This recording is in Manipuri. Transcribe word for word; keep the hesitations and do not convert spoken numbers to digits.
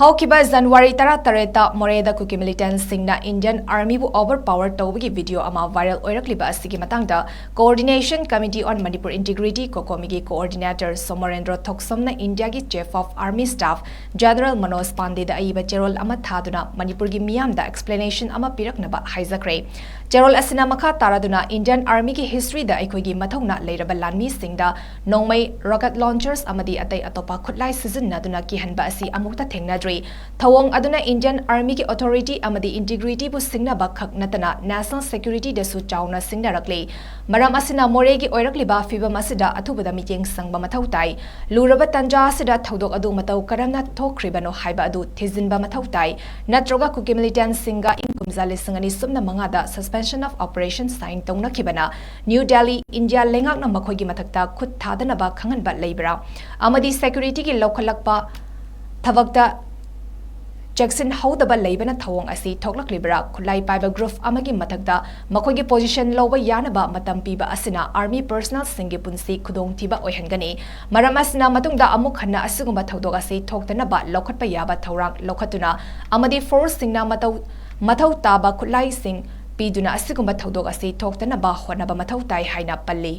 ꯍꯧꯈꯤꯕ ꯖꯅꯋꯥꯔꯤ ꯇꯔꯥꯇꯔꯦꯠꯇ ꯃꯣꯔꯦꯗ ꯀꯨꯀꯤ ꯃꯤꯂꯤꯇꯦꯟꯠꯁꯤꯡꯅ ꯏꯟꯗꯤꯌꯟ ꯑꯥꯔꯃꯤꯕꯨ ꯑꯣꯚꯔ ꯄꯥꯋꯔ ꯇꯧꯕꯒꯤ ꯚꯤꯗꯤꯑꯣ ꯑꯃ ꯚꯥꯏꯔꯦꯜ ꯑꯣꯏꯔꯛꯂꯤꯕ ꯑꯁꯤꯒꯤ ꯃꯇꯥꯡꯗ Coordination Committee on Manipur Integrity, ꯀꯣꯀꯣꯃꯤꯒꯤ ꯀꯣꯑꯣꯔꯗꯤꯅꯦꯇꯔ ꯁꯣꯃꯣꯔꯦꯟꯗ꯭ꯔꯣ ꯊꯣꯛꯁꯝꯅ ꯏꯟꯗꯤꯌꯥꯒꯤ chief of army staff general Manoj ꯄꯥꯟꯗꯦꯗ ꯑꯏꯕ ꯆꯦꯔꯣꯜ ꯑꯃ ꯊꯥꯗꯨꯅ ꯃꯅꯤꯄꯨꯔꯒꯤ ꯃꯤꯌꯥꯝꯗ ꯑꯦꯛꯁꯄ꯭ꯂꯦꯅꯦꯁꯟ ꯑꯃ ꯄꯤꯔꯛꯅꯕ ꯍꯥꯏꯖꯈ꯭ꯔꯦ꯫ ꯆꯦꯔꯣꯜ ꯑꯁꯤꯅ ꯃꯈꯥ ꯇꯥꯔꯗꯨꯅ ꯏꯟꯗꯤꯌꯟ ꯑꯥꯔꯃꯤꯒꯤ ꯍꯤꯁꯇ꯭ꯔꯤꯗ ꯑꯩꯈꯣꯏꯒꯤ ꯃꯊꯧꯅꯥ ꯂꯩꯔꯕ ꯂꯥꯟꯃꯤꯁꯤꯡꯗ ꯅꯣꯡꯃꯩ, ꯔꯣꯀꯦꯠ ꯂꯣꯟꯆꯔꯁ ꯑꯃꯗꯤ ꯑꯇꯩ ꯑꯇꯣꯞꯄ ꯈꯨꯠꯂꯥꯏ ꯁꯤꯖꯤꯟꯅꯗꯨꯅ ꯀꯤꯍꯟꯕ ꯑꯁꯤ ꯑꯃꯨꯛꯇ ꯊꯦꯡꯅꯗ꯭ꯔꯤ꯫ ꯊꯧꯑꯣꯡ ꯑꯗꯨꯅ ꯏꯟꯗꯤꯌꯟ ꯑꯥꯔꯃꯤꯒꯤ ꯑꯣꯊꯣꯔꯤꯇꯤ ꯑꯃꯗꯤ ꯏꯟꯇꯤꯒ꯭ꯔꯤꯇꯤꯕꯨ ꯁꯤꯡꯅꯕ ꯈꯛ ꯅꯠꯇꯅ ꯅꯦꯁꯅꯦꯜ ꯁꯦꯀ꯭ꯌꯨꯔꯤꯇꯤꯗꯁꯨ ꯆꯥꯎꯅ ꯁꯤꯡꯅꯔꯛꯂꯤ꯫ ꯃꯔꯝ ꯑꯁꯤꯅ ꯃꯣꯔꯦꯒꯤ ꯑꯣꯏꯔꯛꯂꯤꯕ ꯐꯤꯚꯝ ꯑꯁꯤꯗ ꯑꯊꯨꯕꯗ ꯃꯤꯠꯌꯦꯡ ꯆꯪꯕ ꯃꯊꯧ ꯇꯥꯏ꯫ ꯂꯨꯔꯕ ꯇꯥꯟꯖꯥ ꯑꯁꯤꯗ ꯊꯧꯗꯣꯛ ꯑꯗꯨ ꯃꯇꯧ ꯀꯔꯝꯅ ꯊꯣꯛꯈ꯭ꯔꯤꯕꯅꯣ ꯍꯥꯏꯕ ꯑꯗꯨ ꯊꯤꯖꯤꯟꯕ ꯃꯊꯧ ꯇꯥꯏ, ꯅꯠꯇ꯭ꯔꯒ ꯀꯨꯀꯤ ꯃꯤꯂꯤꯇꯦꯟꯠꯁꯤꯡꯒ ꯏꯪ ꯀꯨꯝꯖꯥ ꯂꯤꯁꯤꯡ ꯑꯅꯤ ꯁꯨꯞꯅ ꯃꯉꯥꯗ Suspension of Operation sign ꯇꯧꯅꯈꯤꯕꯅ ꯅ꯭ꯌꯨ ꯗꯦꯜꯂꯤ, ꯏꯟꯗꯤꯌꯥ ꯂꯩꯉꯥꯛꯅ ꯃꯈꯣꯏꯒꯤ ꯃꯊꯛꯇ ꯈꯨꯠ ꯊꯥꯗꯅꯕ ꯈꯪꯍꯟꯕ ꯂꯩꯕ꯭ꯔꯥ ꯑꯃꯗꯤ ꯁꯦꯀ꯭ꯌꯨꯔꯤꯇꯤꯒꯤ ꯂꯧꯈꯠꯂꯛꯄ ꯊꯕꯛꯇ ꯆꯦꯛꯁꯤꯟꯍꯧꯗꯕ ꯂꯩꯕꯅ ꯊꯧꯑꯣꯡ ꯑꯁꯤ ꯊꯣꯛꯂꯛꯂꯤꯕ꯭ꯔꯥ? ꯈꯨꯠꯂꯥꯏ ꯄꯥꯏꯕ ꯒ꯭ꯔꯨꯞ ꯑꯃꯒꯤ ꯃꯊꯛꯇ ꯃꯈꯣꯏꯒꯤ ꯄꯣꯖꯤꯁꯟ ꯂꯧꯕ ꯌꯥꯅꯕ ꯃꯇꯝ ꯄꯤꯕ ꯑꯁꯤꯅ ꯑꯥꯔꯃꯤ ꯄꯔꯁꯅꯦꯜꯁꯤꯡꯒꯤ ꯄꯨꯟꯁꯤ ꯈꯨꯗꯣꯡꯊꯤꯕ ꯑꯣꯏꯍꯟꯒꯅꯤ꯫ ꯃꯔꯝ ꯑꯁꯤꯅ ꯃꯇꯨꯡꯗ ꯑꯃꯨꯛ ꯍꯟꯅ ꯑꯁꯤꯒꯨꯝꯕ ꯊꯧꯗꯣꯛ ꯑꯁꯤ ꯊꯣꯛꯇꯅꯕ ꯂꯧꯈꯠꯄ ꯌꯥꯕ ꯊꯧꯔꯥꯡ ꯂꯧꯈꯠꯇꯨꯅ ꯑꯃꯗꯤ ꯐꯣꯔꯁꯁꯤꯡꯅ ꯃꯇꯧ, ꯃꯊꯧ ꯇꯥꯕ ꯈꯨꯠꯂꯥꯏꯁꯤꯡ ꯄꯤꯗꯨꯅ ꯑꯁꯤꯒꯨꯝꯕ ꯊꯧꯗꯣꯛ ꯑꯁꯤ ꯊꯣꯛꯇꯅꯕ ꯍꯣꯠꯅꯕ ꯃꯊꯧ ꯇꯥꯏ ꯍꯥꯏꯅ ꯄꯜꯂꯤ꯫